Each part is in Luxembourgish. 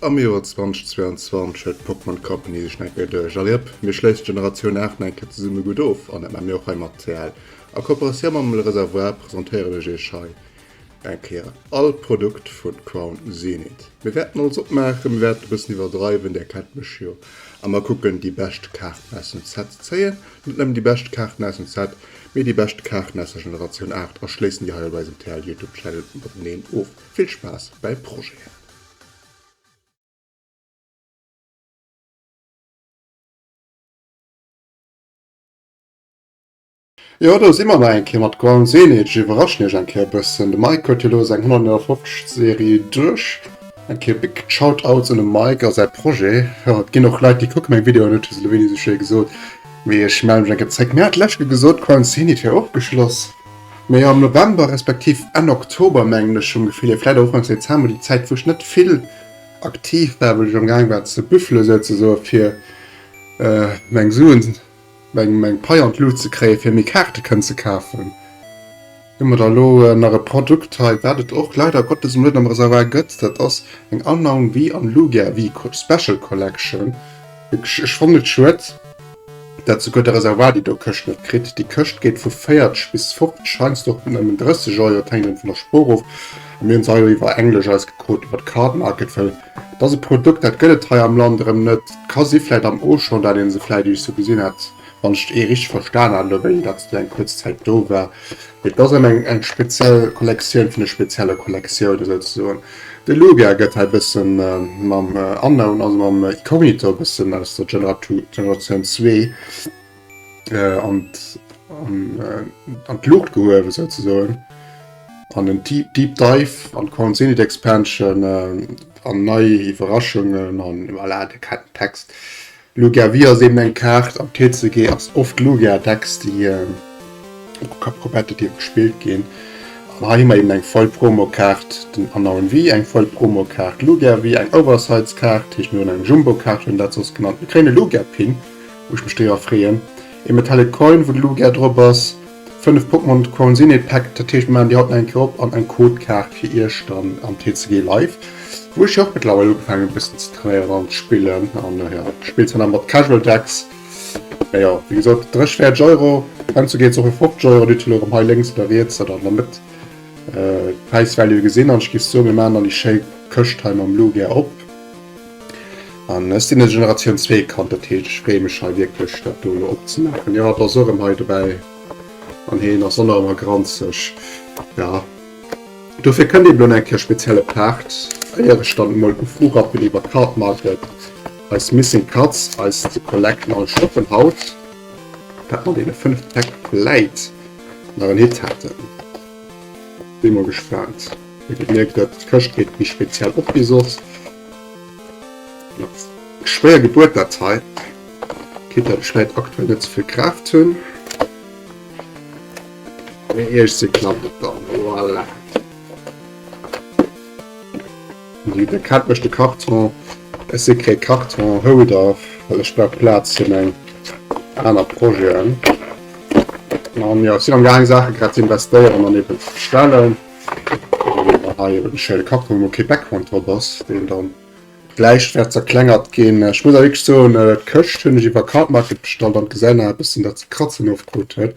Am Joer 2022 huet d'Pokémon Company sech nach eng Kéier geduecht, Allez hop, mir schléissen d'Generatioun 8 nach eng Kéier zesumme gutt of an dat maache mir och hei mat TL. A Kooperatioun mam Le Reservoir presentéieren ech iech hei eng Kéier all Produkt vu Crown Zenith. Mir wäerten alles opmaachen, mir wäerten e bëssen iwwerdreiwen, där kennt mech jo, a mer kucken déi bescht Kaarten aus dem Set ze zéien. Net nëmmen déi bescht Kaarten aus dem Set, mee déi bescht Kaarten aus der Generatioun 8 a schléissen déi hei op eisem TL Youtube Channel mateneen of. Vill Spaass bäi Projeten! Jo, do si mer nach eng Kéier mat Ground Zenith. Ech iwwerraschen iech eng Kéier e bëssen. De Mike huet jo elo seng 159. Serie duerch. Eng Kéier big Shoutouts un de Mike a säi Projet. Jo, et ginn och Leit, déi kucke meng Videoen net, hues elo wéini esou schéi gesot. Mee ech melle mech eng Kéier zréck. Mir hat d'lescht Kéier gesot, Crown Zenith wär ofgeschloss. Mee am November respektiv Enn Oktober, mengen ech vum Gefill hier, vläit och Ufanks Dezember, déi Zäit wou ech net vill aktiv war, wou ech am gaang war ze büffele souzesoe fir meng Suen, meng meng Pai an d'Lut ze kréien, fir méi Kaarte kënnen ze kafen, hu mer da lo nach e Produkt hei, wat et och leider Gottes net am Reservoir gëtt, dat ass eng Unknown V an Lugia V Special Collection. Ech fannen et schued, dat souguer de Reservoir déi do Këscht net kritt. Déi Këscht geet vu 40 bis 50, heiansdo och nëmmen 30 Euro, et hänkt eben vun der Sprooch of. A mir hunn se hei elo iwwer Englesch eis gekrut, iwwer d'Cardmarket, well et ass e Produkt, dat gëtt et hei am Land erëm net. Et ka si vläit am Auchan, dat ee se vläit iech sou gesinn hat, wann ech et ee richteg verstan hat elo, wéini dat se eng kuerz Zäit do war. Mee et ass erëm eng eng speziell Kollektioun vun de spezielle Kollektioune souzesoen. De Lugia gëtt hei bëssen mam Unknown, also mam Incognito e bëssen aus der Generatioun 2 an an d'Luucht gehuewen souzesoen. An en Deep Dive an d'Crown Zenith Expansion an nei Iwwerraschungen an voilà, dir kennt den Text. Lugia V ass eben eng Kaart, am TCG ass oft Lugia Decks déi och competitive gespillt ginn. An hei hu mer eben eng voll Promo Kaart, den Unknown V, eng voll Promo Kaart Lugia V, eng Oversize Kaart, heescht mir hunn eng Jumbo Kaart, hunn dat soss genannt. Mir kréien e Lugia Pin, wou ech mech driwwer freeën, ee Metallic Coin wou de Lugia drop ass, 5 Pokémon Crown Zenith Pack, dat heescht mir maachen déi haut nach eng Kéier op, an eng Codekaart fir iech dann am TCG Live, wou ech jo och mëttlerweil ugefaangen hunn e bëssen ze trainéieren an ze spillen. An jo, ech spillen zwar nach mat Casual Decks, mä jo, wéi gesot, 30, 40 Euro, heiansdo geet se och fir 50 Euro, dir hutt elo erëm hei lénks oder riets oder an der Mëtt d'Price Value gesinn. An ech géif soen, mir maachen dann déi schéi Këscht hei mam Lugia op. An ech sinn e Generatioun 2 Kand, dat heescht ech freeë mech hei wierklech dat do elo opzemaachen. Jo, et ass och erëm hei dobäi an heen ass och nach ëmmer granzeg. Ja, dofir kënnt eben elo nach eng Kéier spezielle Part, éier ech dann emol urappen iwwer Cardmarket eis Missing Cuts eis ze collecten an ech hoffen haut, dat mer deene 5 Päck vläit nach en Hit hätten. Si mol gespaant. Wéi dir mierkt, d'Këscht geet méi speziell op wéi soss. Schwéier Gebuert dat hei. Kéint dat ech vläit aktuell net souvill Kraaft hunn. Mee iergsi klappt et dann. Voilà. Dir kennt mech, de Karton. Ech si kee Karton Holder, well ech brauch Plaz fir meng aner Projeten. An jo, ech sinn am gaang Saache grad ze investéieren an eben ze bestellen. Hei eben e schéine Karton, wou kee Background drop ass, deen dann gläich wäert zerklengert ginn. Ech muss awer wierklech soen, d'Këscht hunn ech iwwer Cardmarket bestallt an d'gesäit nach e bëssen, datt se Kratzen ofkrut huet.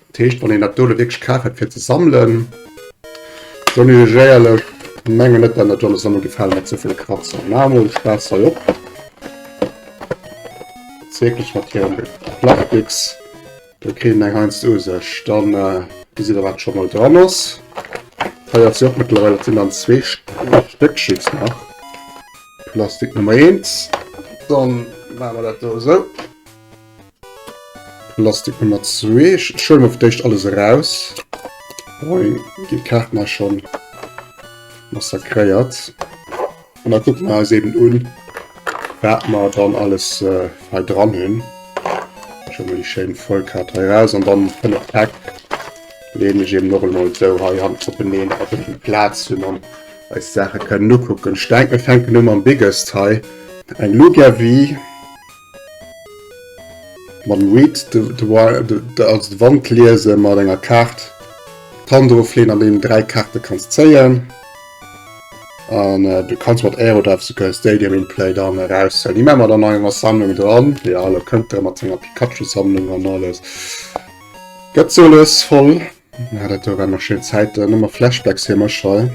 Dat heescht, wann een dat do elo wierklech kaf hätt fir ze sammelen, soen ech iech éierlech, mengen net, datt dat do an der Sammlung gefalen mat esou ville Kratzer. Mä mol Spaass hei op. Ass wierklech mat hirem Plastiks. Do kritt een eng heiansdo u sech. Dann gesitt der wat scho mol dran ass. Hei ass se och mëttlerweil, dat sinn dann zwee Stéck just nach. Plastik Nummer 1. Dann maache mer dat do esou. Plastik Nummer 2. Ech huele mol fir d'éischt alles eraus. Hei ginn d'Kaarten hei schonn massakréiert. An da kucke mer eis eben un, wat mer dann alles hei dran hunn. Ech huele mol déi schéin Vollkaart hei eraus an dann 5 Päck leeën ech eben och emol esou hei hannt openeen, datt mer e bëssen Plaz hunn an eis Saache kënnen ukucken. Ech denken, mir fänken u mam Biggest hei, eng Lugia V mam Read the, also de Wand liese mat enger Kaart, d'Hand erofleeën an deenen 3 Kaarte kanns zéien. An du kanns mat Aerodrive souguer e Stadium in Play dann eraushuelen. Déi maache mer dann an enger Sammlung dran. Jo, elo kënnt der mat senger Pikachu-Sammlung an alles. Gëtt sou lues voll. Ja, dat do waren nach schéin Zäiten. Ëmmer Flashbacks fir mech hei.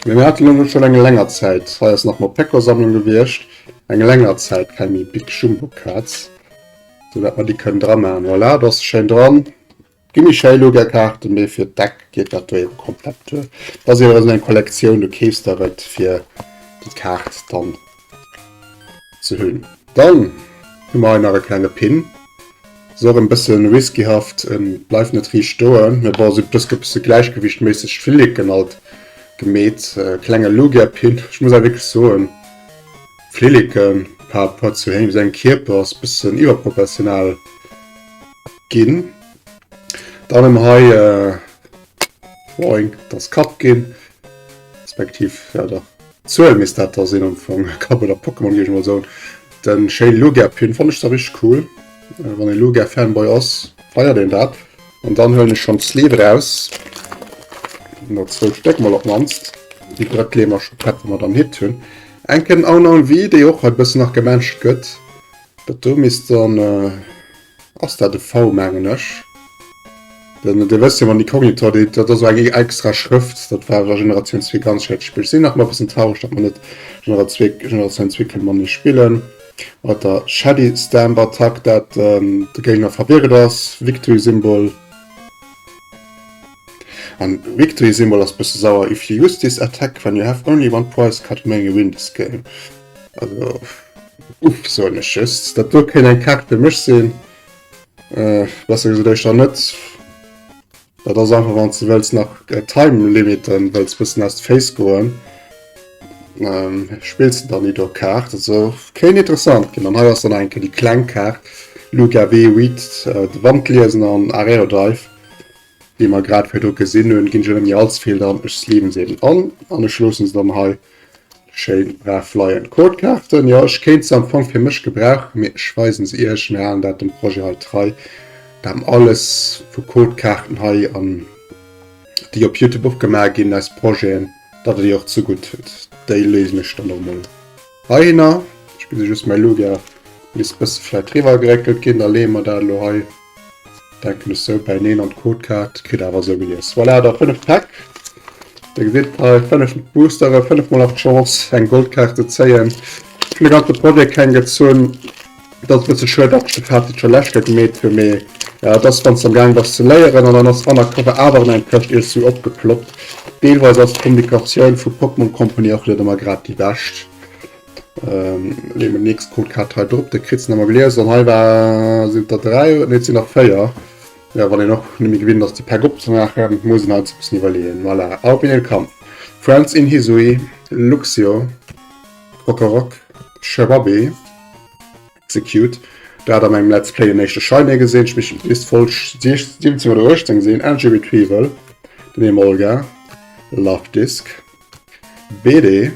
Mee mir haten elo schonn eng länger Zäit, hei ass nach Morpeko-Sammlung gewiescht, eng länger Zäit keng méi Big Jumbo Cards, sou dat mer déi kënnen dra maachen. Voilà, do ass se schéin dran. Gi méi schéi Lugia-Kaarten, mee fir d'Deck geet dat do eben komplett duer. Dat ass iwwerens eng Kollektioun, du keefs der et fir déi Kaart dann ze hunn. Dann hu mer hei nach e klenge Pin. Ass och en bëssen riskyhaft, en bleift net riicht stoen, mee bon, si dës gëtt bësse gläichgewichtméisseg d'Flilleken alt gemeet. Klenge Lugia-Pin, ech muss awer wierklech soen, Flilleken par rapport zu him sengem Kierper ass bëssen iwwerproportional ginn. Dann hu mer hei Boing, et ass Kapp ginn, respektiv ja dach Zuel misst dat da sinn am Fong, Kapp oder Pokémon géif ech mol soen. Den schéin Lugia Pin fannen ech zwar richteg cool, wann een Lugia Fanboy ass feiert een dat. An dann huelen ech schon d'Sleeve raus, no zwou Stéck mol op mannst. Déi drëtt leeë mer scho prett wa mer dann Hit hunn. Eng Kéier den Unknown V, déi och hei bëssen nach gemenschelt gëtt. Dat do misst dann. Ass dat e V, mengen ech. Den, Dir wësst jo, wann déi Cognitor, déi, dat ass eng extra Schrëft, dat war a Generatioun 2 ganz schlecht gespillt. Ech sinn nach ëmmer e bëssen traureg, datt mer net Generatioun 2, Generatioun 2 kënne matenee spillen. Mat der Shady Stamp Attack, dat de Géigner verwirrt ass, Victory Symbol. An Victory Symbol ass bësse sauer, If you use this attack when you have only one prize card remaining you win this game. Also, uff, soen ech just. Dat do kéint eng Kaart fir mech sinn. Äh, besser gesot éischter net. Dat ass einfach, wann s de wëlls nach äh, Time limiten, wëlls bëssen aus de Féiss goen, ähm, spills de dann déi do Kaart. Also, kéint interessant ginn. An hei ass dann eng Kéier déi kleng Kaart, Luca W. Read, äh, de Wand liesen an Aerodive. Déi mer grad virdru gesinn hunn, ginn ech net méi allze vill dran. Ech sleeven se eben an an ech loossen se dann hei Schéin brav leien. Codekaarten, jo ech kéint se am Fong fir mech gebrauchen, mee ech weisen se iech. Mir halen dat dem Projet hei trei, dat mer alles vu Codekaarten hei an déi op Youtube och gemaach ginn, eis Projeten, datt der déi och zegutt hutt. Déi léisen ech dann och mol heihinner. Ech gesi just mäi Lugia misst bësse vläit riwwer geréckelt ginn, da leeë mer dat elo hei. Denken ech sou bäineen an d'Codekaart kritt awer sou gelies. Voilà, da 5 Päck. Dir gesitt hei 5 Boostere, 5 mol nach d'Chance eng Goldkaart ze zéien. Ech hunn de ganze Projet keng gezunn. Et ass e bësse schued, datt ech de Fazit scho lescht Kéier gemeet hunn, mee ja, et ass wann s de am Gaang bass ze léieren an dann ass undercover awer an eng Këscht iergendwou opgeploppt. Deelweis ass d'Kommunikatioun vu Pokémon Company och net ëmmer grad déi bescht. Ähm, leeë mer déi nächst Codekaart hei drop, de kritt se nach mol gelies. An hei war, sinn et der 3, nee, et sinn der 4. Ja, wann een och net méi gewinnt ass, déi Päck opzemaachen, muss een halt e bëssen iwwerleeën. Voilà, auf in den Kampf. Friends in Hisui, Luxio, Krokorok, Cherubi, Execute. Do hat a mengem Let's Play den éischte Shiny gesinn. Ech misst misst Folg 17 oder 18 sinn. Energy Retrieval, den Emolga, Love Disc. BD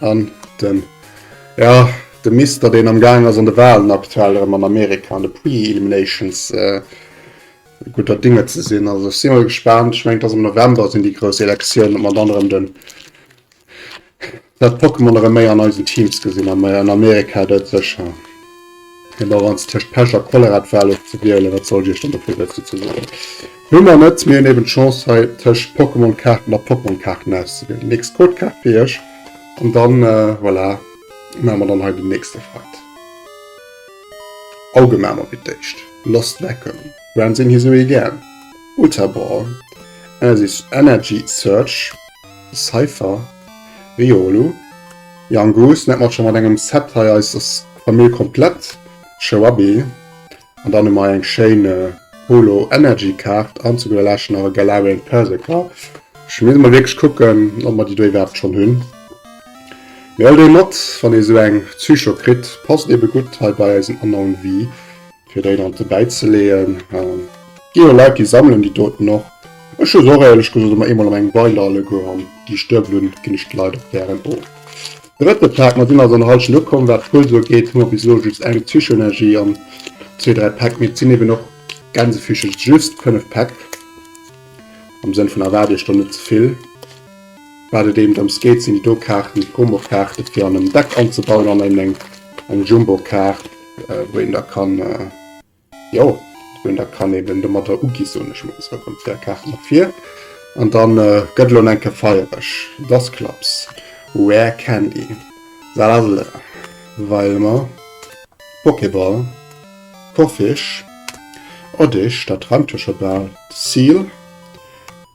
an den, ja, de Mister deen am gaang ass an de Wahlen aktuell erëm an Amerika an de Pre-Eliminations gudder Dinge ze sinn. Also ech si mol gespaant, ech mengen et ass am November sinn déi grouss Elektiounen, ob mer dann erëm den dat Pokémon erëm méi an eisen Teams gesinn an an Amerika dat sécher. Mee bon, wann s de tëscht Pech a Cholera d'Wahl hues ze wielen, wat soll ech iech dann dofir dozou ze soen? Hu mer net, mir hunn eben d'Chance hei tëscht Pokémon-Kaarten a Pokémon-Kaarten auszewielen. Déi nächst Codekaart fir iech an dann, voilà, maache mer dann hei den nächste Fight. Auge maache mer fir d'éischt. Lost Vacuum, Brands in Hisui Again, Ultra Ball, Energy Search, Cypher, Riolu, Yungoos, net mat scho mat engem Set hei, eis ass d'Famill komplett, Cherubi. An dann hu mer hei eng schéin Holo Energy Kaart an zu gudder Lescht nach e Galarian Perrserker. Ech muss mol wierklech kucken, ob mer déi do iwwerhaapt schonn hunn. Mee hëlt ee mat, wann ee sou eng Psycho kritt. Passt ebe gutt hei bei eisen Unknown V, fir déi dann dobäi ze leeën. Gi jo Leit, déi sammelen déi doten och. Ech hu se och éierlech gesot ëmmer eemol a mengem Binder alleguer an déi ech duebel hunn, ginn ech de Leit och gären of. Drëtte Pak, mer sinn also an der Halschent ukomm. Wat d'Pulse ugeet, hu mer bis elo just eng Psychoenergie an zwee, dräi Päck, mee et sinn eben och Gänsefüßchen just 5 Päck. Am Sënn vun erwaart iech do net ze vill. Wat et eben drëms geet, sinn déi do Kaarten, Promokaarte fir an en Deck anzebauen an eben eng, eng Jumbo-Kaart, wou een da kann, jo, wou een da kann eben domadder ugi soen ech mol. Esou, kommt déi Kaart nach vir. An dann gëtt elo eng Kéier feiereg. Dusclops, Rare Candy, Salazzle, Wailmer, Pokéball, Corphish, Oddish, dat reimt jo scho bal, Seal,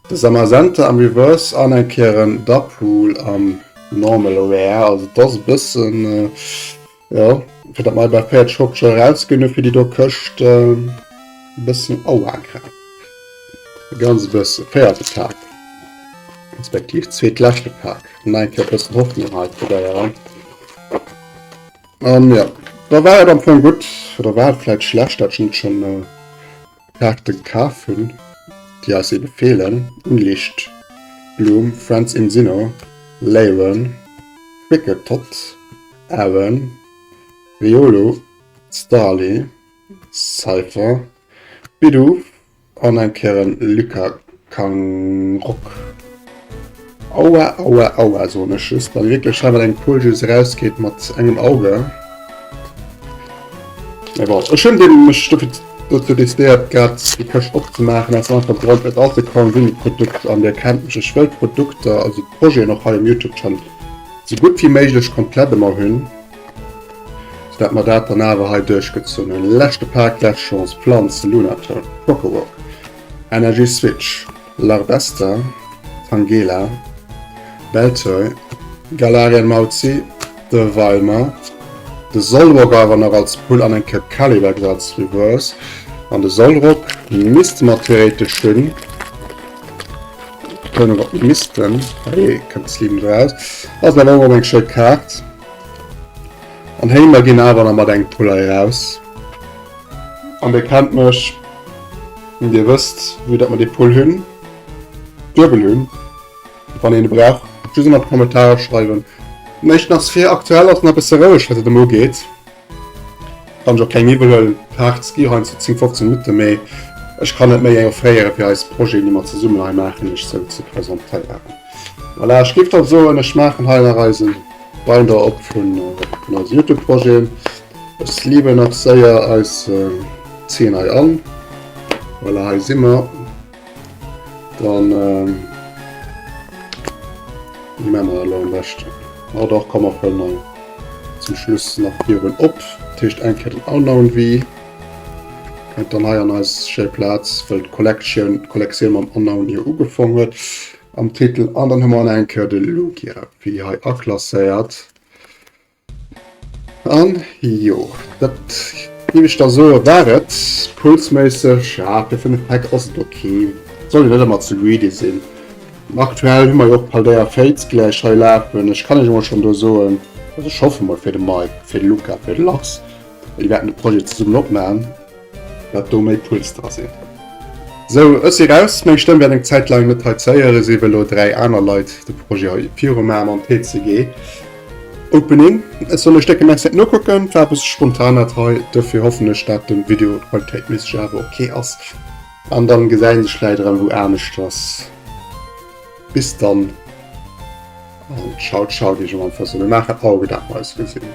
De Zamazenta am Reverse an eng Kéier en Dapool am Normal Rare. Also et ass e bëssen, jo, fir dat mer bei 40, 50 Euro erausginn hu fir déi do Këscht, e bëssen aua grad. E ganz e bësse. Véierte Pak, respektiv zweetleschte Pak. Nach eng Kéier e bëssen Hoffnung hei probéieren. An jo, da war et am Fong gutt, oder war et vläicht schlecht, dat ech net schonn Kaarte kaf hunn, déi eis ebe feelen, Unlicht, Bloom, Friends in Sinnoh, Leyran, Kricketot, Aaron, Riolu, Starly, Cypher, Bidoof an eng Kéier en Lycakangrok. Aua, aua, aua, soen ech just, wann wierklech hei mat engem Pull just erausgeet mat engem Auge. Mee bon, ech hunn deem mech dofir dozou decidéiert grad déi Këscht opzemaachen, aus einfachem Grond, et ass e Convini-Produkt an Dir kennt mech, ech wëll d'Produkter, also d'Projeten och hei um Youtube-Channel sou gutt wéi méiglech komplett ëmmer hunn, sou dat mer dat dann awer hei duerchgezunn hunn. Leschte Pak, lescht Chance, Planz, Lunatone, Krokorok, Energy Switch. Larvesta, Tangela, Beltoi, Galarian Mauzi, de Wailmer, de Solrock awer nach als Pull an eng Kéier Calibex als Reverse. An de Solrock misste mer theoretesch hunn. Kënnen op missten. Hey, kënnt Slim raus. Ass awer och eng schéi Kaart. An héi mer ginn awer nach mat engem Pull hei raus. An dir kennt mech, dir wësst, wéi dat mer dee Pull hunn, duebel hunn, wann een e brauch, just ënnert d'Kommentarer schreiwen. Den éischten ass fir aktuell ass nach e bësse roueg, wat et ëm ugeet. Kann ech och keng iwwel huelen, d'Parts gi heiansdo 10, 15 Minutten, mee ech kann net méi eng offréieren, fir eis Projeten, déi mer zesummen hei maachen, iech sou ze presentéieren. Voilà, ech géif dann soen, ech maachen hei nach eisen Binder op vun eise Youtube-Projeten. Ech sleeven nach séier eis Zeen hei an. Voilà, hei si mer. Dann wéi maache mer dat elo am beschten? Oh dach, komm mer fëllen hei zum Schluss nach virun op. Dat heescht eng Kéier den Unknown V kënnt dann hei an eis schéi Plaz, wëll d'Collection, d'Kollektioun mam Unknown jo ugefong huet am Titel. An dann hu mer nach eng Kéier de Lugia V hei aklasséiert. An jo, dat géif ech da soe war et. Pulsméisseg, ja, fir 5 Päck ass et ok. Soll jo net ëmmer ze greedy sinn. Aktuell hu mer jo och Paldea Fates gläich hei lafen. Ech kann iech emol schonn do soen, also ech hoffe mol fir de Mike, fir de Luca, fir de Lars, déi wäerten de Projet zesummen opmaachen. Dat do méi Puls dra sinn. Sou, ech si raus. Meng Stëmm wäert eng Zäit laang net hei ze héiere sinn, well elo 3 aner Leit de Projet hei viru maachen mam TCG Opening. Ech soen iech décke Merci fir d'Nokucken. War e bësse spontan dat hei, dofir hoffen ech dat den Video qualitéitméisseg awer ok ass. An dann gesäit een sech vläit erëm wou aneschters. Bis dann an ciao ciao géif ech am Anfang soen. Mir maachen Auge dat mer eis gesinn.